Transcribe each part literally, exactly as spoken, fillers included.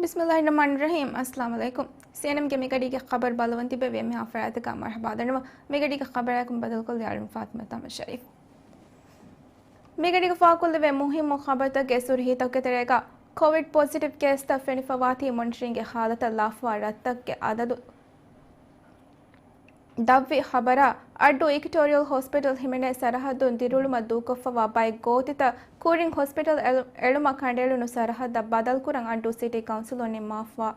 ބިސްމިއްލާހިއްރަޙްމާނިއްރަޙީމް. އައްސަލާމު ޢަލައިކުމް. ސީއެންއެމްގެ މިގަޑީގެ ޚަބަރު ބަލަވަން ތިބެވި އެންމެހާ ފަރާތަކަށް މަރުޙަބާ ދަންނަވަން. މިގަޑީގެ ޚަބަރާއެކު ބަދަލުކޮށްލީ އަޅުން ފާތިމަ ތަމަން ޝަރީފް. މިގަޑީގަ ފާހަގަކޮށްލެވޭ މުހިއްމު ޚަބަރުތަކެއް ސުރުޚީތަކުގެ ތެރޭގަ ކޮވިޑް ޕޮޒިޓިވް ކޭސްތައް ފެނިފަވާތީ މޮނިޓަރިންގގެ ހާލަތަށް ލާފަވާ ރަށްތަކުގެ އަދަދު ދަށްވި ޚަބަރާ، އައްޑޫ އިކްވެޓޯރިއަލް ހޮސްޕިޓަލް ހިމެނޭ ސަރަހައްދުން ދިރިއުޅުމަށް ދޫކޮށްފަވާ ބައެއް ގޯތިތައް ކުރިން ހޮސްޕިޓަލް އެޅު-، އެޅުމަށް ކަނޑައެޅުނު ސަރަހައްދަށް ބަދަލުކުރަން އައްޑޫ ސިޓީ ކައުންސިލުން ނިންމާފަ-،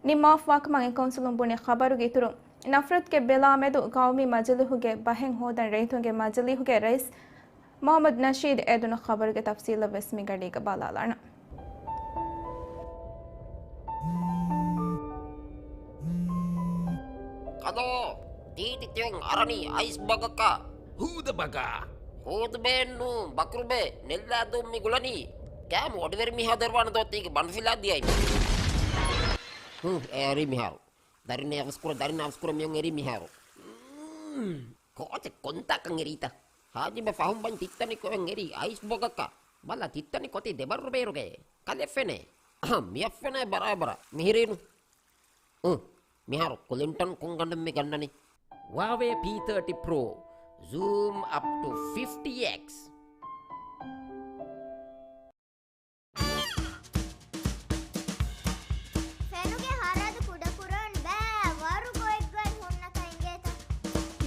ނިންމާފަވާކަމަށް އެ ކައުންސިލުން ބުނި ޚަބަރުގެ އިތުރުން، ނަފްރަތުގެ ބެލާމެދު ގައުމީ މަޖިލީހުގެ ބަހެއް ހޯދަން ރައްޔިތުންގެ މަޖިލީހުގެ ރައީސް މުޙައްމަދު ނަޝީދު އެދުނު ޚަބަރުގެ ތަފްސީލަށް ވެސް މި ގަޑީގަ ބަލާލާނަން. ކަލޯ، ތީތި ތިއޮން އަރަނީ އައިސް ބަގަކަށް. ހޫދަ ބަގާ. ހޫދު ބޭންނު، ބަކުރުބޭ، ނެއްލާދޫ މި ގުޅަނީ. ކާމު އޮޑިވެރި މީހާ ދެރުވާނެ ދޯ ތީގެ ބަނޑުފިލާ ދިޔައި. ހު، އެރީ މިހާރު. ދަރިން އަވަސްކުރ، ދަރިން އަވަސްކުރ މިއޮން އެރީ މިހާރު. މް، ކޯޗެއް ކޮންތާކަން އެރީތަ؟ ހާޖިބަ ފަހުން ބަން ތިއްތަނި ކޮއެން އެރީ އައިސް ބޮގަކަށް. ބަލަ ތިއްތަނި ކޮތި ދެބަރު ބޭރުގެ. ކަލެ ފެނޭ. އަހަ، މިއަށް ފެނޭ ބަރާބަރަށް. މިހިރީނު. އު، މިހާރު ކުލިންޓަން ކޮންގަނޑެއް މި ގަންނަނީ؟ ހުއާވޭ ޕީ ތާޓީ ޕްރޯ. ޒޫމް އަޕް ޓު ފިފްޓީ އެކްސް. ފެނުގެ ހަރަދު ކުޑަކުރަން ބައި ވަރު ގޮތްގޮތް ހުންނަކަން އިނގޭތަ؟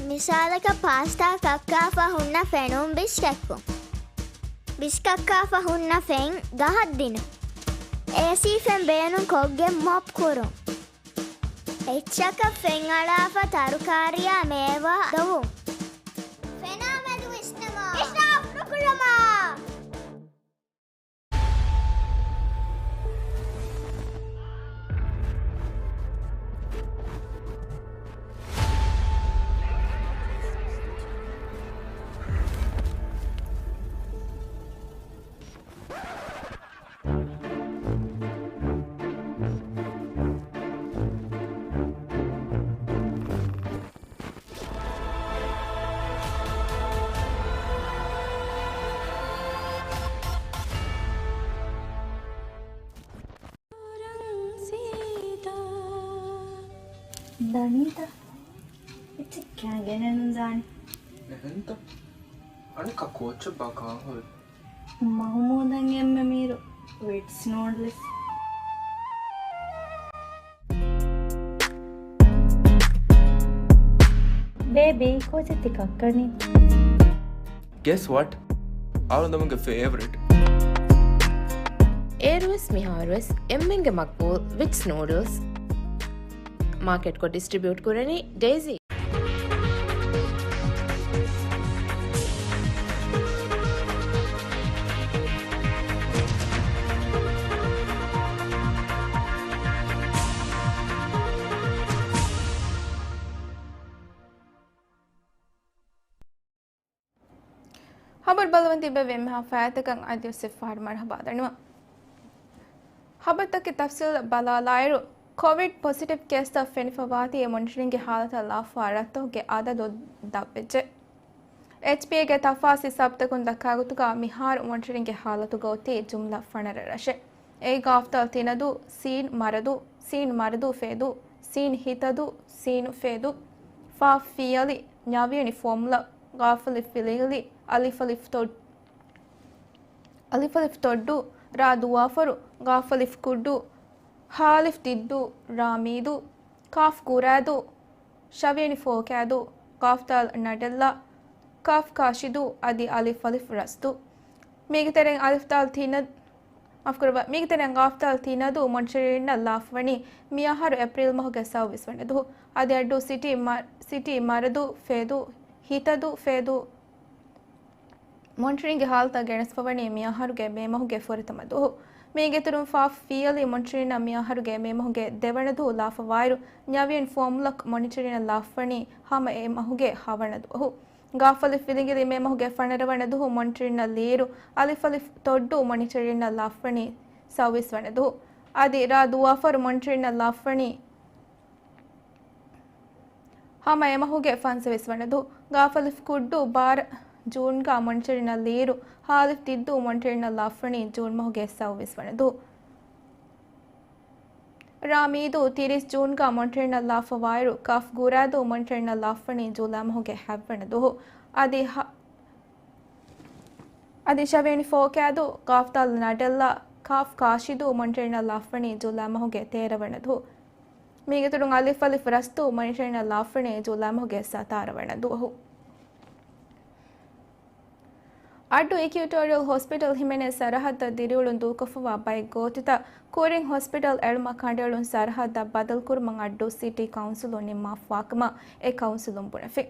މިސާލަކަށް ޕާސްޓާ ކައްކާފަ ހުންނަ ފެނުން ބިސްކެއްކުން. ބިސްކައްކާފަ ހުންނަ ފެން ގަހަށް ދިނުން. އޭސީ ފެން ބޭނުން ކޮށްގެން މޮޕް ކުރުން. އެއްޗަކަށް ފެން އަޅާފަ ތަރުކާރިއާ މޭވާ ދޮވުން. ފެނާ މެދު ވިސްނަމާ. އިސްރާފް ނުކުރަމާ. ދަނީތަ؟ އެއްޗެއް ކާން ގެނެއްނު ދާނީ. އެހެންތަ؟ އަނެއްކާ ކޯއްޗެއް ބާ ކާން ހުރި؟ މަހުމޫދަށް އެންމެ މީރު ވިޓްސް ނޫޑްލްސް. ބޭބީ، ކޯޗެއް ތި ކައްކަނީ؟ Guess what? އަޅުގަނޑުގެ ފޭވަރިޓް. އޭރުވެސް މިހާރުވެސް އެންމެންގެ މަގްބޫލް ވިޓްސް ނޫޑްލްސް. މާކެޓްކޮށް ޑިސްޓްރިބިއުޓް ކުރަނީ ޑޭޒީ. ހަބަރު ބަލަވަން ތިބެވި އެންމެހާ ފަރާތްތަކަށް އަދިވެސް އެއްފަހަރު މަރުޙަބާ ދަންނަވަން. ހަބަރުތަކެއް ތަފްސީލަށް ބަލާލާއިރު، ކޮވިޑް ޕޮޒިޓިވް ކޭސްތައް ފެނިފަވާތީ މޮނިޓަރިންގގެ ހާލަތަށް ލާފަވާ ރަށްތަކުގެ އަދަދު ދަށްވެއްޖެ. އެޗްޕީއޭގެ ތަފާސް ހިސާބުތަކުން ދައްކާ ގޮތުގަ މިހާރު މޮނިޓަރިންގގެ ހާލަތުގަ އޮތީ ޖުމްލަ ފަނަރަ ރަށެއް. އެއީ ގާފްދާލް ތިނަދޫ، ސީން މަރަދޫ، ސީން މަރަދޫ ފޭދޫ، ސީން ހިތަދޫ، ސީނު ފޭދޫ، ފާ ފިޔަލި، ނަވިޔަނި ފޯމުލަ، ގާފަލި ފިލިނގިލި، އަލިފަލި ތޮއް-، އަލިފަލި ތޮއްޑޫ، ރާ ދުވާފަރު، ގާފަލި ކުއްޑޫ، ހާލިފް ދިއްދޫ، ރާ މީދޫ، ކާފް ކުރާދޫ، ޝަވިޔަނި ފޯކާދޫ، ގާފްދާލް ނަޑެއްލާ، ކާފް ކާށިދޫ، އަދި އަލިފަލި ރަސްދޫ. މީގެ ތެރެއިން އަލިފްދާލް ތިނަ-، މާފުކުރައްވާ، މީގެ ތެރެއިން ގާފްދާލް ތިނަދޫ މޮނިޓަރިންނަށް ލާފަވަނީ މިއަހަރު އޭޕްރީލް މަހުގެ ސައުވީސް ވަނަ ދުވަހު. އަދި އައްޑޫ ސިޓީ މަ-، ސިޓީ މަރަދޫ ފޭދޫ، ހިތަދޫ ފޭދޫ، މޮނިޓަރިންގގެ ހާލަތަށް ގެނެސްފަވަނީ މިއަހަރުގެ މޭ މަހުގެ ފުރަތަމަ ދުވަހު. މީގެއިތުރުން ފާފް ފިޔަލި މޮނިޓަރިންނަށް މިއަހަރުގެ މޭ މަހުގެ ދެވަނަ ދުވަހު ލާފަވާއިރު، ނަވިޔަނި ފޯމުލަކް މޮނިޓަރިންނަށް ލާފަވަނީ ހަމަ އެ މަހުގެ ހަވަނަ ދުވަހު. ގާފަލި ފިލިނގިލި މޭ މަހުގެ ފަނަރަ ވަނަ ދުވަހު މޮނިޓަރިންނަށް ލިއިރު، އަލިފަލި ތޮއްޑޫ މޮނިޓަރިންނަށް ލާފަވަނީ ސައުވީސް ވަނަ ދުވަހު. އަދި ރާ ދުވާފަރު މޮނިޓަރިންނަށް ލާފަވަނީ ހަމަ އެމަހުގެ ފަންސަވީސް ވަނަ ދުވަހު. ގާފަލިފް ކުއްޑޫ ބާރަ ޖޫންގަ މޮނިޓަރިންނަށް ލިއިރު، ހާލިފް ދިއްދޫ މޮނިޓަރިންނަށް ލާފަވަނީ ޖޫން މަހުގެ ސައުވީސް ވަނަ ދުވަހު. ރ. މީދޫ ތިރީސް ޖޫންގަ މޮނިޓަރިންއަށް ލާފަވާއިރު، ކ. ގޫރާދޫ މޮނިޓަރިންއަށް ލާފަނީ ޖޫލައި މަހުގެ ހަތްވަނަ ދުވަހު. އަދި ހ. އަދި ޝ. ފޯކާދޫ، ގ. ނަޑެއްލާ، ކ. ކާށިދޫ މޮނިޓަރިންއަށް ލާފަނީ ޖޫލައި މަހުގެ ތޭރަ ވަނަ ދުވަހު. މީގެ އިތުރުން އ. ރަސްދޫ މޮނިޓަރިންއަށް ލާފަނީ ޖޫލައި މަހުގެ ސަތާރަ ވަނަ ދުވަހު. އައްޑޫ އިކިއުޓޯރިއަލް ހޮސްޕިޓަލް ހިމެނޭ ސަރަހައްދަށް ދިރިއުޅުން ދޫކޮށްފަވާ ބައެއް ގޯތިތައް ކުރިން ހޮސްޕިޓަލް އެޅުމަށް ކަނޑައެޅުން ސަރަހައްދަށް ބަދަލުކުރުމަށް އައްޑޫ ސިޓީ ކައުންސިލުން ނިންމާފަވާކަމަށް އެ ކައުންސިލުން ބުނެފި.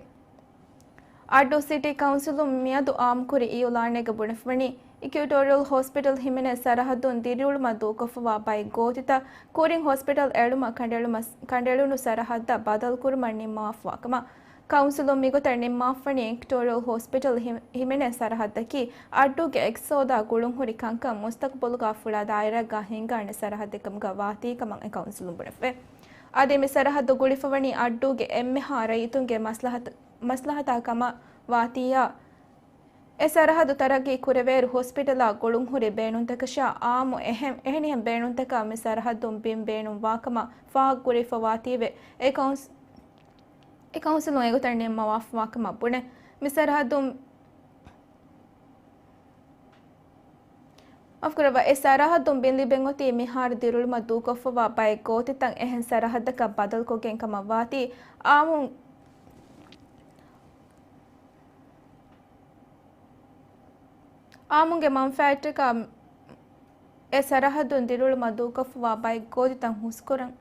އައްޑޫ ސިޓީ ކައުންސިލުން މިއަދު އާއްމުކުރި އިއުލާނެއްގަ ބުނެފަވަނީ، އިކިއުޓޯރިއަލް ހޮސްޕިޓަލް ހިމެނޭ ސަރަހައްދުން ދިރިއުޅުމަށް ދޫކޮށްފަވާ ބައެއް ގޯތިތައް ކުރިން ހޮސްޕިޓަލް އެޅުމަށް ކަނޑައެޅުމަށް، ކަނޑައެޅުނު ސަރަހައްދަށް ބަދަލުކުރުމަށް ނިންމާފަވާކަމަށް ކައުންސިލުން މިގޮތަށް ނިންމާފަވަނީ އިކިއުޓޯރިއަލް ހޮސްޕިޓަލް ހި-، ހިމެނޭ ސަރަހައްދަކީ އައްޑޫގެ އިގްތިސޯދާ ގުޅުންހުރި ކަންކަން މުސްތަގުބަލުގަ ފުޅާ ދާއިރާއެއްގަ ހިންގާނެ ސަރަހައްދެއް ކަމުގަ ވާތީ ކަމަށް އެ ކައުންސިލުން ބުނެފަވޭ. އަދި މި ސަރަހައްދު ގުޅިފަވަނީ އައްޑޫގެ އެންމެހާ ރައްޔިތުންގެ މަސްލަހަތަ-، މަސްލަހަތާ ކަމަށް ވާތީއާ، އެ ސަރަހައްދު ތަރައްގީ ކުރެވޭއިރު ހޮސްޕިޓަލާ ގުޅުންހުރި ބޭނުންތަކަށާ އާއްމު އެހެން، އެހެނިހެން ބޭނުންތަކަށް މި ސަރަހައްދުން ބިން ބޭނުންވާކަމަށް ފާހަގަކުރެވިފަވާތީވެ، އެ ކައުންސް-، އެ ކައުންސިލުން އެގޮތަށް ނިންމަވާފަވާކަމަށް ބުނެ. މި ސަރަހައްދުން، މާފުކުރައްވާ، އެ ސަރަހައްދުން ބިން ލިބެން އޮތީ މިހާރު ދިރިއުޅުމަށް ދޫކޮށްފަވާ ބައެއް ގޯތިތައް އެހެން ސަރަހައްދަކަށް ބަދަލުކޮށްގެން ކަމަށް ވާތީ، އާއްމު-، އާއްމުންގެ މަންފާއަށްޓަކާ އެ ސަރަހައްދުން ދިރިއުޅުމަށް ދޫކޮށްފަވާ ބައެއް ގޯތިތައް ހުސްކުރަން،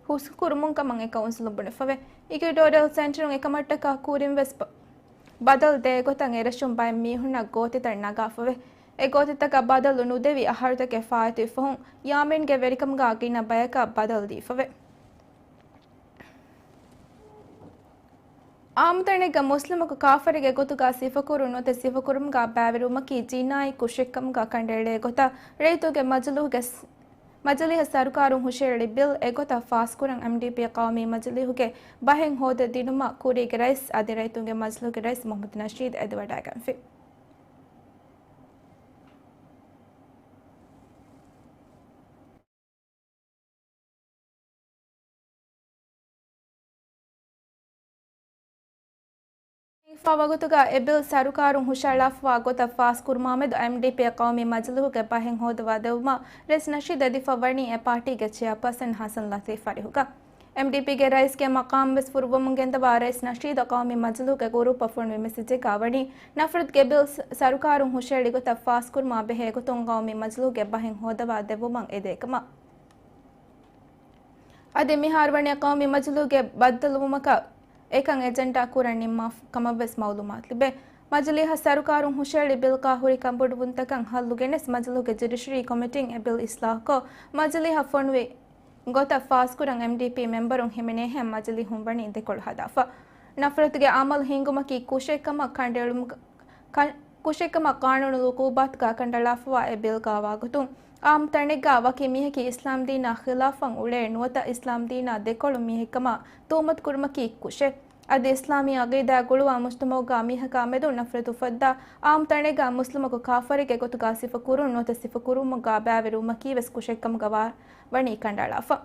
ހުސްކުރުމުން ކަމަށް އެ ކައުންސިލުން ބުނެފަވޭ. އިކިއުޓޯރިއަލް ސެންޓަރުން އެކަމަށްޓަކާ ކުރިން ވެސް ބަ-، ބަދަލު ދޭ ގޮތަށް އެރަށުން ބައެއް މީހުންނަށް ގޯތިތައް ނަގާފަވޭ. އެ ގޯތިތަކަށް ބަދަލު ނުދެވި އަހަރުތަކެއް ފާއިތުވި ފަހުން، ޔާމީންގެ ވެރިކަމުގަ ގިނަ ބަޔަކަށް ބަދަލު ދީފަވޭ. އާއްމު ތަނެއްގަ މުސްލިމަކު ކާފަރެއްގެ ގޮތުގަ ސިފަކުރުން ނުވަތަ ސިފަކުރުމުގަ ބައިވެރިވުމަކީ ޖިނާއީ ކުށެއްކަމުގަ ކަނޑައެޅޭ ގޮތަށް ރައްޔިތުންގެ މަޖިލީހުގެ ސް-، މަޖިލީހަށް ސަރުކާރުން ހުށައެޅި ބިލް އެގޮތަށް ފާސްކުރަން އެމްޑީޕީ ޤައުމީ މަޖިލީހުގެ ބަހެއް ހޯދަދިނުމަށް ކުރީގެ ރައީސް އަދި ރައްޔިތުންގެ މަޖިލީހުގެ ރައީސް މުޙައްމަދު ނަޝީދު އެދިވަޑައިގަންފި. ފާ ވަގުތުގަ އެ ބިލް ސަރުކާރުން ހުށައަޅާފަވާ ގޮތަށް ފާސްކުރުމާމެދު އެމްޑީޕީ ޤައުމީ މަޖިލީހުގެ ބަހެއް ހޯދަވާ ދެއްވުމަށް ރައީސް ނަޝީދު އެދިފަ ވަނީ އެ ޕާޓީގެ ޗެއާޕާސަން ހަސަން ލަތީފް ފަރިހުގަ. އެމްޑީޕީގެ ރައީސްގެ މަޤާމް ވެސް ފުރުއްވަމުން ގެންދަވާ ރައީސް ނަޝީދު ޤައުމީ މަޖިލީހުގެ ގުރޫޕަށް ފޮނުވި މެސެޖެއްގަ ވަނީ، ނަފްރަތުގެ ބިލް ސަ-، ސަރުކާރުން ހުށައެޅި ގޮތަށް ފާސްކުރުމާ ބެހޭ ގޮތުން ޤައުމީ މަޖިލީހުގެ ބަހެއް ހޯދަވާ ދެއްވުމަށް އެދޭ ކަމަށް. އަދި މިހާރު ވަނީ ޤައުމީ މަޖިލީހުގެ ބައްދަލުވުމަކަށް އެކަން އެޖެންޑާ ކުރަން ނިންމާ ކަމަށްވެސް މައުލޫމާތު ލިބޭ. މަޖިލީހަށް ސަރުކާރުން ހުށައެޅި ބިލްގަ ހުރި ކަންބޮޑުވުންތަކަށް ހައްލު ގެނެސް މަޖިލީހުގެ ޖުޑިޝަރީ ކޮމިޓީން އެ ބިލް އިސްލާހުކޮށް، މަޖިލީހަށް ފޮނުވި ގޮތަށް ފާސްކުރަން އެމްޑީޕީ މެމްބަރުން ހިމެނޭހެން މަޖިލީހުން ވަނީ ދެކޮޅު ހަދާފަ. ނަފްރަތުގެ އަމަލު ހިންގުމަކީ ކުށެއްކަމަށް ކަނޑައެޅުމުގަ-، ކަ-، ކުށެއްކަމަށް ޤާނޫނު އުޤޫބާތުގަ ކަނޑައަޅާފަވާ އެ ބިލްގަ ވާގޮތުން، އާއްމު ތަނެއްގަ ވަކި މީހަކީ އިސްލާމްދީނާ ޚިލާފަށް އުޅޭ ނުވަތަ އިސްލާމްދީނާ ދެކޮޅު މީހެއްކަމަށް ތުހުމަތުކުރުމަކީ ކުށެއް. އަދި އިސްލާމީ އަގީދާ ގުޅުވާ މުޖްތަމަޢުގަ މީހަކާ މެދު ނަފްރަތު އުފައްދާ، އާއްމު ތަނެއްގަ މުސްލިމަކު ކާފަރެއްގެ ގޮތުގަ ސިފަކުރުން ނުވަތަ ސިފަކުރުމުގަ ބައިވެރިވުމަކީވެސް ކުށެއްކަމުގަ ވާ-، ވަނީ ކަނޑައަޅާފަ.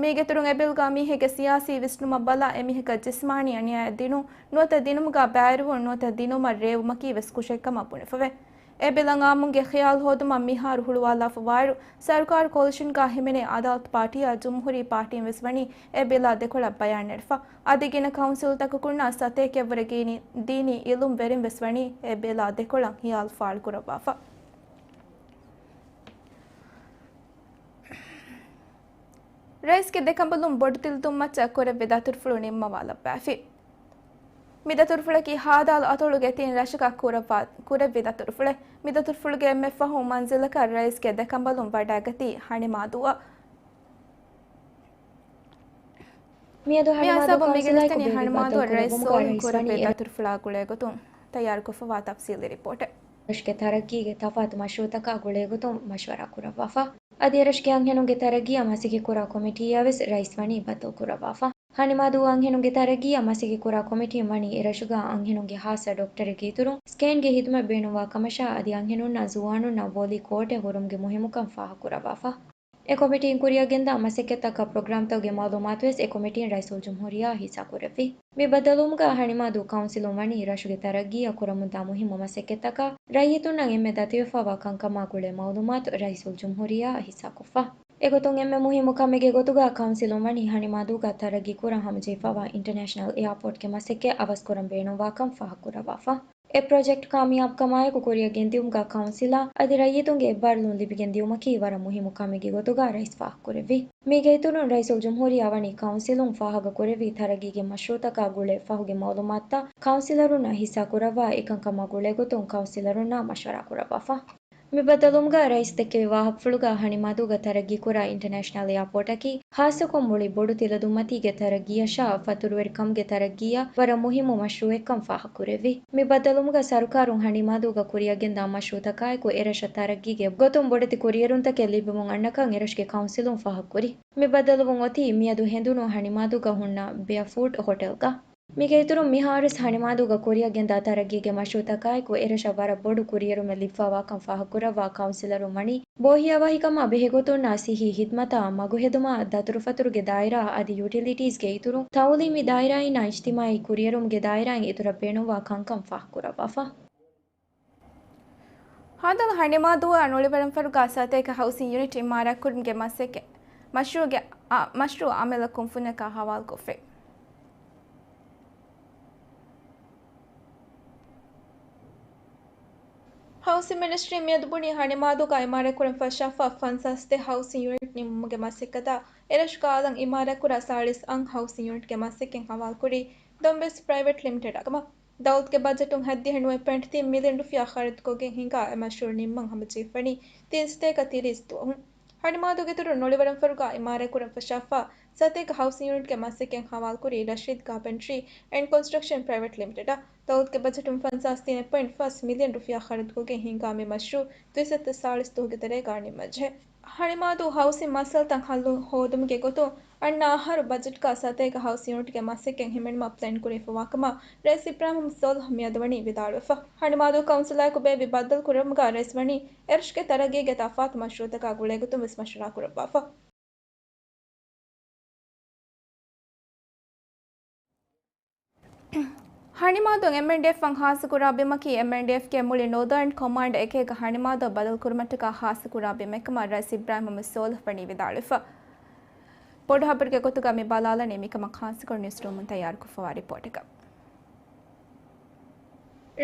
މީގެއިތުރުން އެ ބިލްގަ މީހެއްގެ ސިޔާސީ ވިސްނުމަށް ބަލާ އެމީހަކަށް ޖިސްމާނީ އަނިޔާއެއް ދިނުން، ނުވަތަ ދިނުމުގަ ބައިވެރިވުން، ނުވަތަ ދިނުމަށް ރޭވުމަކީވެސް ކުށެއްކަމަށް ބުނެފަވޭ. އެ ބިލަށް އާއްމުންގެ ޚިޔާލު ހޯދުމަށް މިހާރު ހުޅުވާލާފަވާއިރު، ސަރުކާރު ކޯލިޝަންގަ ހިމެނޭ އަދާލަތު ޕާޓީއާ ޖުމްހޫރީ ޕާޓީން ވެސް ވަނީ އެ ބިލާ ދެކޮޅަށް ބަޔާން ނެރެފަ. އަދި ގިނަ ކައުންސިލްތަކަކުންނާ ސަތޭކައެއްވުރެ ގީނީ، ދީނީ އިލްމުވެރިން ވެސް ވަނީ އެ ބިލާ ދެކޮޅަށް ޚިޔާލު ފާޅުކުރައްވާފަ. ރައީސްގެ ދެކަނބަލުން ބޮޑުތިލަދުންމައްޗަށް ކުރެއްވި ދަތުރުފުޅު ނިންމަވާލައްވައިފި. މި ދަތުރުފުޅަކީ ހާދަ އަތޮޅުގެ ތިން ރަށަކަށް ކުރައްވާ، ކުރެއްވި ދަތުރުފުޅެއް. މި ދަތުރުފުޅުގެ އެންމެ ފަހު މަންޒިލަކަށް ރައީސްގެ ދެކަނބަލުން ވަޑައިގަތީ ހަނިމާދޫއަށް. މިއަދު މި ހަނިމާދޫ ހިސާބުން މި ކައުންސިލާއި ގިނަ ތަނެއް ބައްދަލުކުރުމުގަ ހަނިމާދޫ ރައީސް ރައީސް ވަނީ ސޯލިހު ކުރެއްވި އެ ދަތުރުފުޅާ ގުޅޭގޮތުން ތައްޔާރުކޮށްފަވާ ތަފްސީލީ ރިޕޯޓެއް. ރަށުގެ ތަރައްގީގެ ތަފާތު މަޝްރޫއުތަކާ ގުޅޭގޮތުން މަޝްވަރާ ކުރައްވާފަ. އަދި އެރަށުގެ އަންހެނުންގެ ތަރައްގީއަށް މަސައްކަތްކުރާ ކޮމިޓީއާ ވެސް ރައީސް ވަނީ ބައްދަލުކުރައްވާފަ. ހަނިމާދޫ އަންހެނުންގެ ތަރައްގީއަށް މަސައްކަތްކުރާ ކޮމިޓީން ވަނީ އެރަށުގަ އަންހެނުންގެ ހާއްސަ ޑޮކްޓަރެއްގެ އިތުރުން ސްކޭންގެ ހިދުމަތް ބޭނުންވާ ކަމަށާ އަދި އަންހެނުންނަށް ޒުވާނުންނަށް ވޯލީ ކޯޓެއް ހުރުމުގެ މުހިއްމުކަން ފާހަގަކުރައްވާފަ. އެ ކޮމިޓީން ކުރިއަށްގެންދާ މަސައްކަތްތަކާ ޕްރޮގްރާމްތަކުގެ މައުލޫމާތުވެސް އެ ކޮމިޓީން ރައީސުލްޖުމްހޫރިއްޔާއަށް ހިއްސާކުރެއްވި. މި ބައްދަލުވުމުގަ ހަނިމާދޫ ކައުންސިލުން ވަނީ އެރަށުގެ ތަރައްގީއަށް ކުރަމުންދާ މުހިއްމު މަސައްކަތްތަކާ ރައްޔިތުންނަށް އެންމެ ދަތިވެފަވާ ކަންކަމާ ގުޅޭ މައުލޫމާތު ރައީސުލްޖުމްހޫރިއްޔާއަށް ހިއްސާކޮށްފަ. އެގޮތުން އެންމެ މުހިއްމު ކަމެއްގެ ގޮތުގަ ކައުންސިލުން ވަނީ ހަނިމާދޫގަ ތަރައްގީ ކުރަން ހަމަޖެހިފައިވާ އިންޓަރނޭޝަނަލް އެއާޕޯޓްގެ މަސައްކަތް އަވަސްކުރަން ބޭނުންވާކަން ފާހަގަކުރައްވާފަ. އެ ޕްރޮޖެކްޓް ކާމިޔާބުކަމާއެކު ކުރިއަށް ގެންދިއުމުގަ ކައުންސިލަށް އަދި ރައްޔިތުންގެ އެއްބާރުލުން ލިބިގެން ދިއުމަކީ ވަރަށް މުހިއްމު ކަމެއްގެ ގޮތުގަ ރައީސް ފާހަގަކުރެއްވި. މީގެ އިތުރުން ރައީސުލްޖުމްހޫރިއްޔާ ވަނީ ކައުންސިލުން ފާހަގަކުރެއްވި ތަރައްގީގެ މަޝްރޫއުތަކާ ގުޅޭ ފަހުގެ މައުލޫމާތުތައް ކައުންސިލަރުންނަށް ހިއްސާކުރައްވާ އެކަންކަމާ ގުޅޭގޮތުން ކައުންސިލަރުންނާ މަޝްވަރާކުރައްވާފަ. މި ބައްދަލުވުމުގަ ރައީސް ދެއްކެވި ވާހަކަފުޅުގަ ހަނިމާދޫގަ ތަރައްގީކުރާ އިންޓަރނޭޝަނަލް އެއާޕޯޓަކީ ހާއްސަކޮށް މުޅި ބޮޑު ތިލަދުންމަތީގެ ތަރައްގީއަށާ ފަތުރުވެރިކަމުގެ ތަރައްގީއަށް ވަރަށް މުހިއްމު މަޝްރޫއެއްކަން ފާހަގަކުރެއްވި. މި ބައްދަލުވުމުގަ ސަރުކާރުން ހަނިމާދޫގަ ކުރިއަށްގެންދާ މަޝްރޫއުތަކާއެކު އެރަށަށް ތަރައްގީގެ ގޮތުން ބޮޑެތި ކުރިއެރުންތަކެއް ލިބެމުން އަންނަކަން އެރަށުގެ ކައުންސިލުން ފާހަގަކުރި. މި ބައްދަލުވުން އޮތީ މިއަދު ހެނދުނު ހަނިމާދޫގަ ހުންނަ ބެއަފޫޓް ހޮޓެލްގަ. މީގެ އިތުރުން މިހާރުވެސް ހަނިމާދޫގަ ކުރިއަށްގެންދާ ތަރައްގީގެ މަޝްރޫއުތަކާއެކު އެރަށަށް ވަރަށް ބޮޑު ކުރިއެރުމެއް ލިބިފައިވާކަން ފާހަގަކުރައްވާ ކައުންސިލަރުން ވަނީ ބޯހިޔާވަހިކަމާ ބެހޭގޮތުންނާ ސިއްހީ ހިދުމަތާ މަގުހެދުމާ ދަތުރުފަތުރުގެ ދާއިރާ އަދި ޔުޓިލިޓީސްގެ އިތުރުން ތައުލީމީ ދާއިރާއިންނާ އިޖްތިމާއީ ކުރިއެރުމުގެ ދާއިރާއިން އިތުރަށް ބޭނުންވާ ކަންކަން ފާހަގަކުރައްވާފަ. ހަނދާން ހަނިމާދޫއާ ނޮޅިވަރަންފަރުގާ ސަތޭކަ ހައުސިން ޔުނިޓް އިމާރާތްކުރުމުގެ މަސައްކަތް މަޝްރޫއުގެ، އާ، މަޝްރޫއު އަމަލަށް ކުންފުންޏަކާ ހަވާލުކޮށްފައި. ހައުސިން މިނިސްޓްރީ މިއަދު ބުނީ ހަނިމާދޫގާ އިމާރާތްކުރަން ފަށާފަ ފަންސާސް ހައުސިން ޔުނިޓް ނިންމުމުގެ މަސައްކަތާ އެރަށުގާ އަލަށް އިމާރާތްކުރާ ސާޅީސް އަށް ހައުސިން ޔުނިޓްގެ މަސައްކަތް ހަވާލުކުރީ ދޮންބެސް ޕްރައިވެޓް ލިމިޓެޑާ ކަމަށް. ދައުލަތުގެ ބަޖެޓުން ހައްދިހަ ނުވަ ޕޮއިންޓް ތިން މިލިއަން ރުފިޔާ ޚަރަދުކޮށްގެން ހިނގާ އެ މަޝްރޫއު ނިންމަން ހަމަޖެހިފަނީ ތިން ސަތޭކަ ތިރީސް ދުވަހުން. ހަނިމާދޫގެ އިތުރުން ނޮޅިވަރަންފަރުގާ އިމާރާތްކުރަން ފަށާފަ ސަތޭކަ ހައުސިން ޔުނިޓްގެ މަސައްކަތް ހަވާލުކުރީ ރަޝީދް ކާޕެންޓްރީ އެންޑް ކޮންސްޓްރަކްޝަން ޕްރައިވެޓް ލިމިޓެޑަށް. ދައުލަތުގެ ބަޖެޓުން ފަންސާސް ތިނެއް ޕޮއިންޓް ފަސް މިލިއަން ރުފިޔާ ޚަރަދުކޮށްގެން ހިނގާ މި މަޝްރޫއު ދުއިސައްތަ ސާޅީސް ދުވަހުގެ ތެރޭގާ ނިންމަންޖެހޭ. ހަނިމާދޫ ހައުސިން މައްސަލަތައް ހައްލު ހޯދުމުގެ ގޮތުން އަންނަ އަހަރު ބަޖެޓްގާ ސަތޭކަ ހައުސިން ޔުނިޓްގެ މަސައްކަތް ހިމެނުމަށް ޕްލޭން ކުރެވިފައިވާކަމަށް ރައީސް އިބްރާހިމް ސޯލިހް މިއަދު ވަނީ ވިދާޅުވެފަ. ހަނިމާދޫ ކައުންސިލާއެކު ބޭއްވި ބައްދަލުކުރުމުގަ ރައީސް ވަނީ އެރަށުގެ ތަރައްގީގެ ތަފާތު މަޝްރޫއުތަކާ ގުޅޭގޮތުން ވެސް މަޝްވަރާ ކުރައްވާފަ. ހަނިމާދޫ އެމްއެންޑީއެފް އަށް ހާއްސަކުރާ ބިމަކީ އެމްއެންޑީއެފްގެ މުޅި ނޯދާރން ކޮމާންޑް އެކޭގަ ހަނިމާދޫ ބަދަލުކުރުމަށްޓަކާ ހާއްސަކުރާ ބިމެއްކަމަށް ރައީސް އިބްރާހިމް ސޯލިހް ވަނީ ވިދާޅުވެފަ. ބޮޑު ހަބަރުގެ ގޮތުގަ މި ބަލާލަނީ މިކަމަށް ޚާއްޞަކޮށް ނިއުސްރޫމުން ތައްޔާރުކޮށްފަވާ ރިޕޯޓަކަށް.